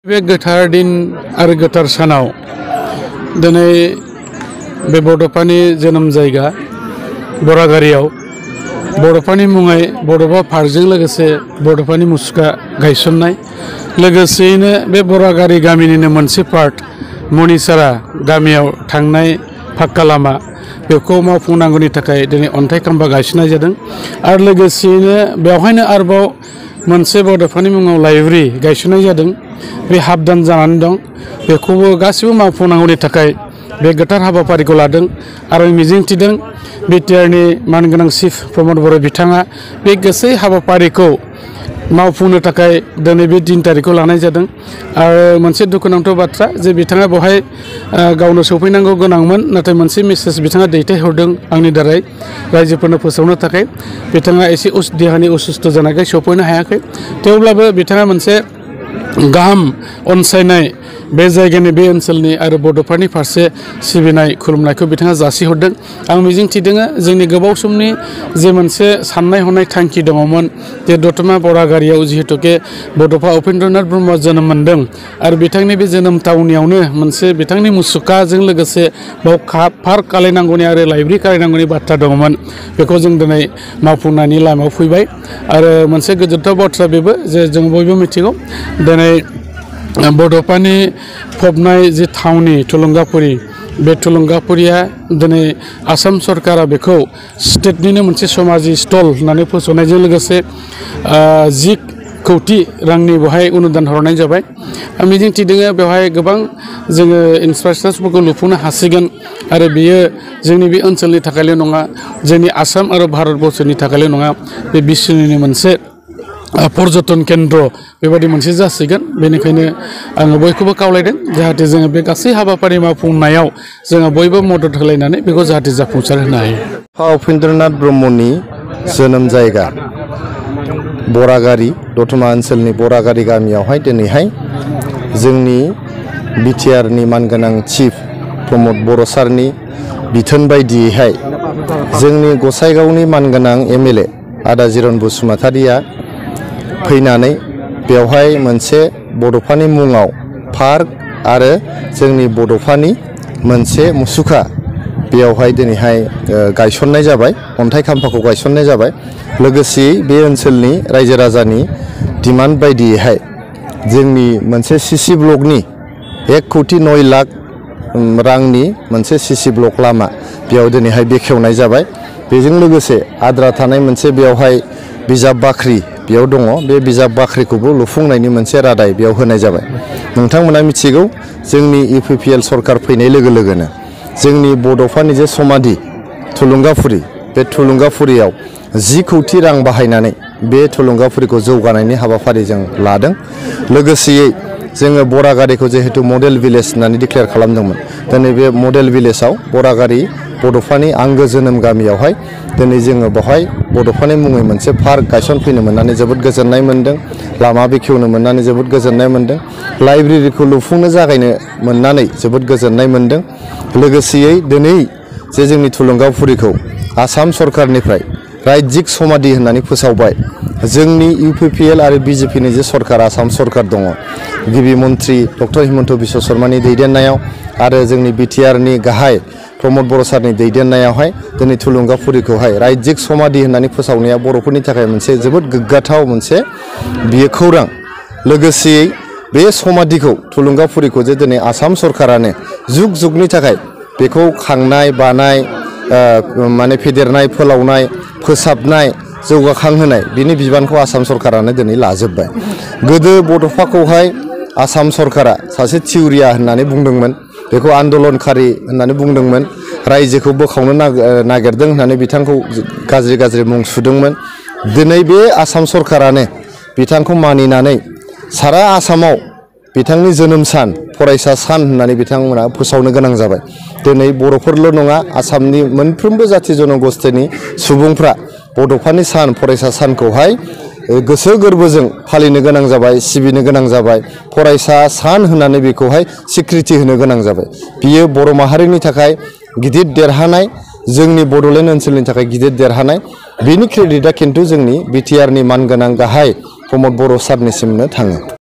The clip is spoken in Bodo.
बे गोथार दिन आरो गोथार सानाव दिनै बे बड'फानि जोनोम जायगा बरागारियाव बड'फानि मुङै बड'फा पार्कजों लोगोसे बड'फानि मुसुखा गायसननाय लोगोसेयैनो बे बरागारि गामिनिनो मोनसे पार्ट मनिसारा गामियाव थांनाय फाक्का लामा बेखौ मावफुंनांगौनि थाखाय दिनै अन्थाइ खाम्फा गायसननाय जादों आरो लोगोसेयैनो बेवहायनो आरोबाव मोनसे बड'फानि मुङाव लाइब्रेरि गायसननाय जादों। बे हाबदान जानानै दं बेखौबो गासिबो मावफुंनांगौनि थाखाय बे गोथार हाबाफारिखौ लादों आरो मिजिंथिदों बिटिआरनि मानगोनां चिफ प्रमद बर' बिथाङा बे गासै हाबाफारिखौ मावफुंनो थाखाय दिनै बे 3 तारिखखौ लानाय जादों आरो मोनसे दुखुनांथाव बाथ्रा जे बिथाङा बेवहाय गावनो सौफैनांगौ गोनांमोन नाथाय मोनसे मेसेज बिथाङा दैथायहरदों आंनि दारै रायजोफोरनो फोसावनो थाखाय बिथाङा एसे देहानि असुस्थ' जानायखाय सौफैनो हायाखै थेवब्लाबो बिथाङा मोनसे गाहाम अनसायनाय बे जायगानि बे ओनसोलनि आरो बड'फानि फारसे सिबिनाय खुलुमनायखौ बिथाङा जासिहरदों। आं मिजिंथिदों जोंनि गोबाव समनि जे मोनसे साननाय हनाय थांखि दङमोन जे दतमा बरागारियाव जिहेतुके बड'फा उपेन्द्रनाथ ब्रह्मआ जोनोम मोन्दों आरो बिथांनि बे जोनोम थावनियावनो मोनसे बिथांनि मुसुखाजों लोगोसे बाव पार्क खालायनांगौनि आरो लाइब्रेरि खालायनांगौनि बाथ्रा दङमोन बेखौ जों दिनै मावफुंनायनि लामायाव फैबाय आरो मोनसे गोजोनथाव बाथ्रा बेबो जे जों बयबो मिथिगौ दिनै बड'फानि फबनाय जे थावनि थुलुंगाफुरि बे थुलुंगाफुरिया दिनै आसाम सरकारा बेखौ स्टेटनिनो मोनसे समाजि स्टल होननानै फोसावनायजों लोगोसे 10 कौटि रांनि बेवहाय अनुदान हरनाय जाबाय। आं मिजिंथिदों बेवहाय गोबां जोङो इनफ्रास्ट्राक्चारफोरखौ लुफुंनो हासिगोन आरो बेयो जोंनि बे ओनसोलनि थाखायल' नङा जोंनि आसाम आरो भारतबर्षनि थाखायल' नङा बे बिश्वनिनो मोनसे पर्यटन केन्द्र बेबायदि मोनसे जासिगोन। बेनिखायनो आङो बयखौबो खावलायदों जाहाथे जोङो बे गासै हाबाफारि मावफुंनायाव जोङो बयबो मदद होलायनानै बेखौ जाहाथे जाफुंसार होनो हायो। उपेन्द्रनाथ ब्रह्मनि जोनोम जायगा बरागारि दतमा ओनसोलनि बरागारि गामियावहाय दिनैहाय जोंनि बिटिआरनि मानगोनां चिफ प्रमद बर' सारनि बिथोन बायदियैहाय जोंनि गसाइगावनि मानगोनां एमएलए आदा जिरन बसुमतारिया फैनानै बेवहाय मोनसे बड'फानि मुङाव पार्क आरो जोंनि बड'फानि मोनसे मुसुखा बेयावहाय दिनैहाय गायसननाय जाबाय अन्थाइ खाम्फाखौ गायसननाय जाबाय। लोगोसेयै बे ओनसोलनि रायजो राजानि डिमान्ड बायदियैहाय जोंनि मोनसे सीसी ब्लकनि 1 कौटि 9 लाख रांनि मोनसे सीसी ब्लक लामा बेयाव दिनैहाय बेखेवनाय जाबाय। बेजों लोगोसे आद्रा थानाय मोनसे बेयावहाय बिजाब बाख्रि बेयाव दङ बे बिजाब बाख्रिखौबो लुफुंनायनि मोनसे रादाय बेयाव होनाय जाबाय। नोंथांमोना मिथिगौ जोंनि इउपिपिएल सरकार फैनाय लोगो लोगोनो जोंनि बड'फानि जे समाधि थुलुंगाफुरि बे थुलुंगाफुरियाव 10 कौटि रां बाहायनानै बे थुलुंगाफुरिखौ जौगानायनि हाबाफारि जों लादों। लोगोसेयै जोङो बरागारिखौ जिहेतु मडेल भिलेज होननानै डिक्लेयार खालामदोंमोन दिनै बे मडेल भिलेजाव बरागारि बड'फानि आंगो जोनोम गामियावहाय दिनै जोङो बेवहाय बड'फानि मुङै मोनसे पार्क गायसनफैनो मोननानै जोबोद गोजोननाय मोन्दों। लामा बेखेवनो मोननानै जोबोद गोजोननाय मोन्दों। लाइब्रेरिखौ लुफुंनो जागायनो मोननानै जोबोद गोजोननाय मोन्दों। लोगोसेयै दिनै जे जोंनि थुलुंगाफुरिखौ आसाम सरकारनिफ्राय रायजिक समाधि होननानै फोसावबाय। जोंनि इउपिपिएल आरो बिजेपिनि जे सरकार आसाम सरकार दङ गिबि मन्त्रि डक्टर हिमन्त बिश्व शर्मानि दैदेननायाव आरो जोंनि बिटिआरनि गाहाय प्रमद बर' सारनि दैदेननायावहाय दिनै थुलुंगाफुरिखौहाय रायजिक समाधि होननानै फोसावनाया बर'फोरनि थाखाय मोनसे जोबोद गोग्गाथाव मोनसे बियो खौरां। लोगोसेयै बे समाधिखौ थुलुंगाफुरिखौ जे दिनै आसाम सरकारानो जुग जुगनि थाखाय बेखौ खांनाय बानाय माने फेदेरनाय फोलावनाय फोसाबनाय जौगाखांहोनाय बिनि बिबानखौ आसाम सरकारानो दिनै लाजोबबाय। गोदो बड'फाखौहाय आसाम सरकारा सासे थिउरिया होननानै बुंदोंमोन बेखौ आन्दलनखारि होननानै बुंदोंमोन रायजोखौ बोखावनो नागिरदों होननानै बिथांखौ गाज्रि मुं सुदोंमोन। दिनै बे आसाम सरकारानो बिथांखौ मानिनानै सारा आसामाव बिथांनि जोनोम सान फरायसा सान होननानै बिथांमोना फोसावनो गोनां जाबाय। दिनै बर'फोरल' नङा आसामनि मोनफ्रोमबो जाथि जनगोष्ठीनि सुबुंफ्रा बड'फानि सान फरायसा सानखौहाय गोसो गोरबोजों फालिनो गोनां जाबाय सिबिनो गोनां जाबाय। फरायसा सान होननानै बेखौहाय स्वीकृति होनो गोनां जाबाय। बियो बर' माहारिनि थाखाय गिदिर देरहानाय जोंनि बड'लेण्ड ओनसोलनि थाखाय गिदिर देरहानाय। बेनि क्रेडिटआ किन्तु जोंनि बिटिआरनि मानगोनां गाहाय प्रमद बर' सारनिसिमनो थाङो।